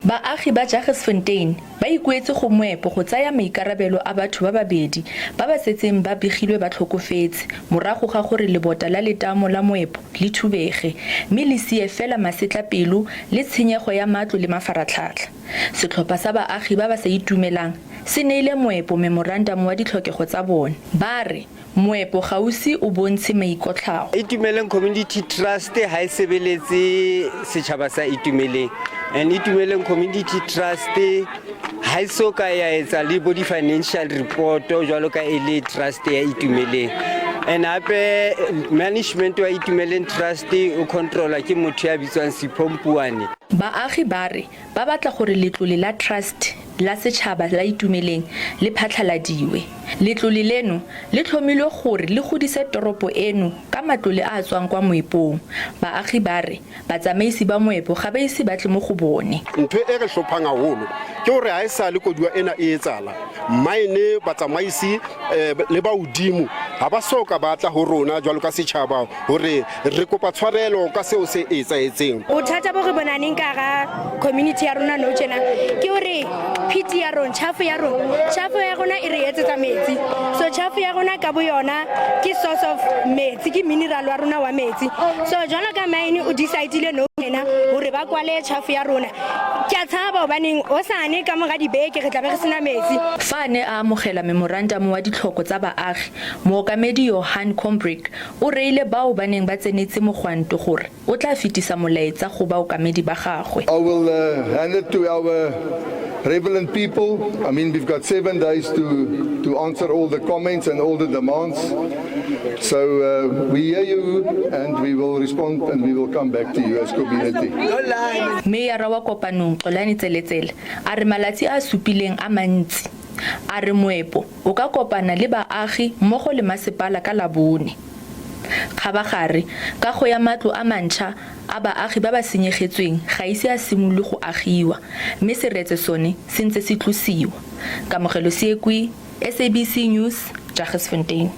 Baagi ba Jagersfontein ba ikuetse go moepo go tsaya maikarabelo a batho ba babedi ba ba setseng ba begilwe ba tlhokofetse morago ga gore lebota la letamo la moepo le thubege mme le sie fela masetlapelo le tshenyego ya matlo le mafaratlhatlha. Setlhopha sa baagi ba ba sa itumelang se neile moepo memorandamo wa ditlhokego tsa bone. Ba re moepo ga o se o bontshe maikotlhao. Itumeleng Community Trust ha e sebeletse setjhaba sa Itumeleng, and Itumeleng Community Trust ha e so ka ya etsa le bo di-financial report jwalo ka e le trust ya Itumeleng. And hape management wa Itumeleng Trust o controlwa ke motho ya bitswang Sipho Mpuane. Baagi ba re ba batla gore letlole la trust la setšhaba la Itumeleng le phatlhaladiwe. Letlole leno le tlhomilwe gore le godise toropo eno ka matlole a a tswang kwa moepong. Baagi ba re batsamaisi ba moepo ga ba ise ba tle mo go bone. Ntho e re hlophang haholo ke hore ha esale koduwa ena e etsala, mine batsamaisi le ba hodimo ha ba so ka ba tla ho rona jwalo ka setjhaba hore re kopa tshwarelo ka seo se etsahetseng. Bothata bo re bonaneng ka hara community ya rona nou tjena ke hore pit ya rona, tjhafo ya rona, tjhafo ya rona e re etsetsa metsi. So tjhafo ya rona ka boyona ke source of metsi, ke mineral wa rona wa metsi. So jwalo ka mine o decide-ile nou tjena hore ba kwale tjhafo ya rona. Ke a tshaba hobaneng hosane ka mora dibeke re tla be re sena metsi. Fa a ne a amogela memorandamo wa ditlhoko tsa baagi, mookamedi Johan Combrink o reile bao ba neng ba tsenetse mogwanto gore o tla fetisa molaetsa go baokamedi ba gagwe. I will hand it to our relevant people. I mean, we've got 7 days to answer all the comments and all the demands. So we hear you and we will respond and we will come back to you as community. Meyara wa Kopanong Xolani Tseletsele a re malatsi a a supileng a mantsi. A re moepo o ka kopana le baagi mmogo le masepala ka Labone. Kgabagare, kago ya matlo a mantšha a baagi ba ba senyegetsweng ga ise a simolole go agiwa, mme seretse sone se ntse se tlosiwa. Kamogelo Seekwi, SABC News, Jagersfontein.